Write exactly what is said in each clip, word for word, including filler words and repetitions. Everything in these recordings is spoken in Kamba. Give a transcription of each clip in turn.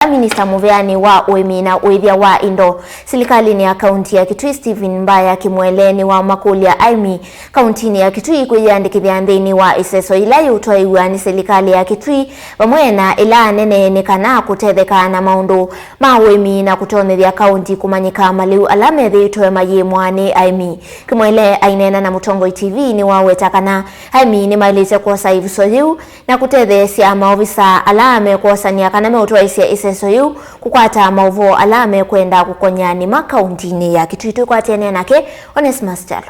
Minista mũveanĩ wa ũĩmi na ũĩthya wa indo silikalĩnĩ ya kaunti ya Kitui, Stephen Mbaya Kimwele, nĩwamakũlya aĩmi kauntinĩ ya Kitui kwĩyĩandĩkĩthya nthĩnĩ wa ĩseso ila yĩũtwaĩw'a nĩ silikalĩ ya Kitui vamwe na ĩla nene nĩ kana kũtetheka na maũndũ ma ũĩmi na kũtonyethya kaunti kũmanyĩka malĩu ala methĩĩtwe mayĩmwa nĩ aĩmi. Kimwele aineena na Mũtongoi T V nĩwaweta kana aĩmi nĩmaĩlĩte kwosa ĩvuso yĩu na kũtetheesya maovisa ala mekwosany'a kana meũtwaĩsya ĩseso yĩu kũkwata maũvoo ala mekwenda kũkony'a nĩma kauntinĩ ya Kitui. Twĩkwatĩanĩa nake Onesmus Kyalo.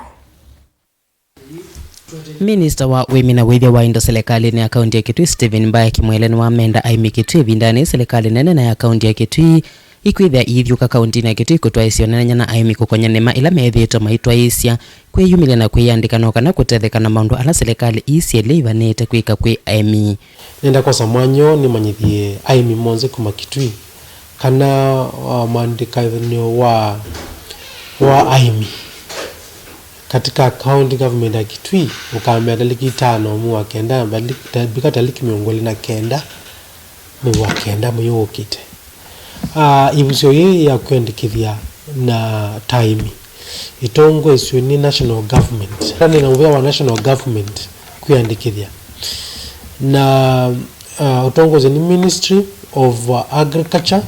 Minista wa ũĩmi na ũĩthya wa indo silikalĩnĩ ya kaunti ya Kitui, Stephen Mbaya Kimwele, nĩwamenda aĩmi Kitui ĩvindanĩ silikalĩ nene na ya kaunti ya Kitui ikwĩthĩa iithyũka kauntinĩ ya Kitui kũtwaĩsya ũneenany'a na aĩmi kũkony'a nĩma ila methĩĩtwe maitwaĩĩsya kwĩyumĩlya na kwĩyandĩka no kana kũtetheka na maũndũ ala silikalĩ ii syelĩ ivanĩte kwĩka kwĩ aĩmi. Nĩenda kwosa mwanya ũũ nĩmanyĩthye aĩmi monthe kuma Kitui kana, uh, mwandĩkanĩo wa, wa aĩmi katika county government ya Kitui ũkambĩa taliki itano mwei wa kenda, mbika taliki mĩongo ĩlĩ na kenda mwei wa kenda mwei ũũ ũkĩte. Ah, ĩvuso yĩĩ ya kwĩandĩkĩthya na ta aĩmi ĩtongoesw'e nĩ national government. Nĩ na mũvea wa national government kwĩandĩkĩthya na, ah, ũtongoesw'e nĩ Ministry of, ah, Agriculture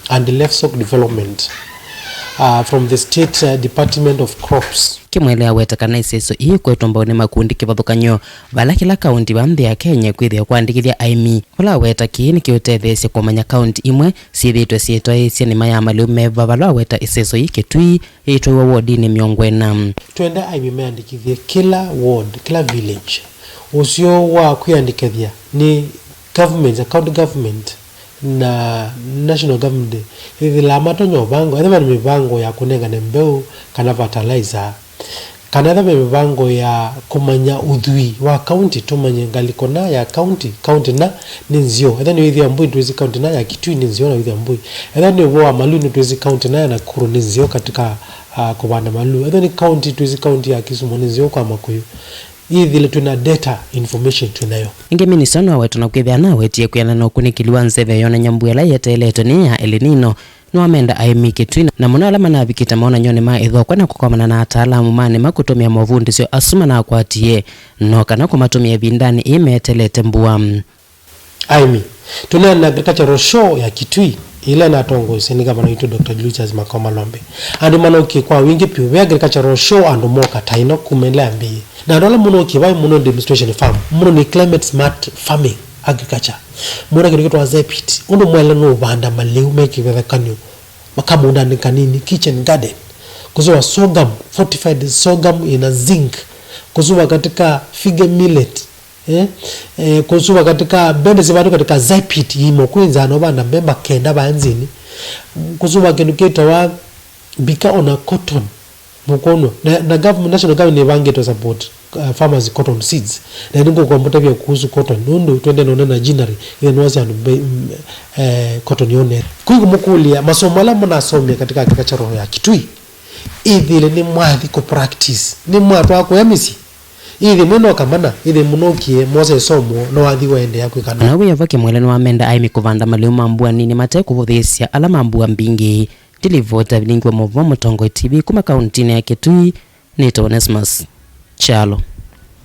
and Livestock Development, ah, from the State, ah, Department of Crops. Kimwele aweta kana ĩseso ii kwetwa mbau nĩ makundi kĩvathũkany'o vala kĩla kaunti va nthĩ ya Kenya kwĩthĩa kwandĩkĩthya aĩmi. Ũla aweta kĩĩ nĩkĩũtetheesye kũmanya kaunti imwe syĩthĩĩtwe syĩtwaĩĩsye nĩma ya malĩu meva, vala aweta ĩseso yĩ Kitui yĩtwaiwa wodinĩ mĩongo ĩna. Twenda aĩmi meandĩkĩthye kĩla ward, kĩla village. Ũseo wa kwĩandĩkĩthya nĩ government, county government na national government ĩthĩlaa matonya ũvango, ethĩwa nĩ mĩvango ya kũnengane mbeũ kana fertilizer, kana ethĩwa ve mĩvango ya kũmanya ũthwii wa kaunti, tũmanye ngalĩko na ya kaunti, kaunti na nĩ nzeo. Ethĩwa nĩ wĩthĩa mbũi, nĩtwĩsĩ kaunti na ya Kitui nĩ nzeo na wĩthĩa mbũi. Ethĩwa nĩ ũvoo wa maluu, nĩtwĩsĩ kaunti na ya Nakuru nĩ nzeo katika, ah, kũvanda maluu. Ethĩwa nĩ kaunti, twĩsĩ kaunti ya Kisumu nĩ nzeo kwa makũyũ. Ĩthĩle twĩ na data, information twĩ nayo. Ĩngĩ, minista nĩwaweta na kwĩthĩa nawetie kwĩanana na ũkunĩkĩli wa nzeve yonany'a mbua ĩla yeteeletwe nĩ ya El Nino. Nĩwamenda aĩmi Kitui, na mũno ala manavikĩte monany'onĩ ma ĩthokwa na kũkomana na ataalamu ma nĩma kũtũmĩa movundĩsyo asu manakwatie, no kana kũmatũmĩa ĩvindanĩ ĩĩ meteelete mbua. Aĩmi, tũneena na agricultural show ya Kitui, ĩla ĩnatongoesye nĩ ngavana witũ Doctor Julius Makoma Lombe. Andũ manokie kwa wingĩ vyũ. Ve agricultural show, andũ moka ta ĩno kuma ĩla yambĩĩe. Na andũ ala mũno ũkĩva mũno demonstration farm, mũno nĩ climate smart farming agriculture. Mũno kĩndũ kĩtwa Zepit, ũndũ mwaĩle nĩ ũvanda malĩu me kĩvathũkany'o, makamũndanĩ kanini, kitchen garden. Kũsũva sorghum, fortified sorghum ina zinc. Kũsũva katika fige millet. Eh, eh, kũsũva katika mbembe sivandu katika Zepit imo kwĩ nzano vanda mbembe kenda va nzini. Kũsũva kĩndũ kĩtawa mbika ona cotton. Mũkwonwa, na, na government, national government nĩvangĩtwe support, uh, farmers cotton seeds. Na nĩngũkomba ũtavya kuhusu cotton, nũndũ twende none na jinari, ĩthe nĩwasya andũ mbe-, m-, eh, cotton yonete. Kwĩ kũmũkũlya, masomo ala mũnasomie katika agricultural ya Kitui, ĩthĩle nĩ mwathi kũ practice, nĩ mwatwaa kũya mĩsyĩ. Ĩthĩ mwĩnoka mana, ĩthĩ mũnokie, mwose ĩsomo, no wathi waendeea kwĩkana. Ona wĩ vo, Kimwele nĩwamenda aĩmi kũvanda malĩu ma mbua nini mate kũvũthĩĩsya ala ma mbua mbingĩ. Ndilivota vilingi wa maũvoo Mũtongoi T V kuma kauntinĩ ya Kitui, nĩtawa Onesmus Kyalo.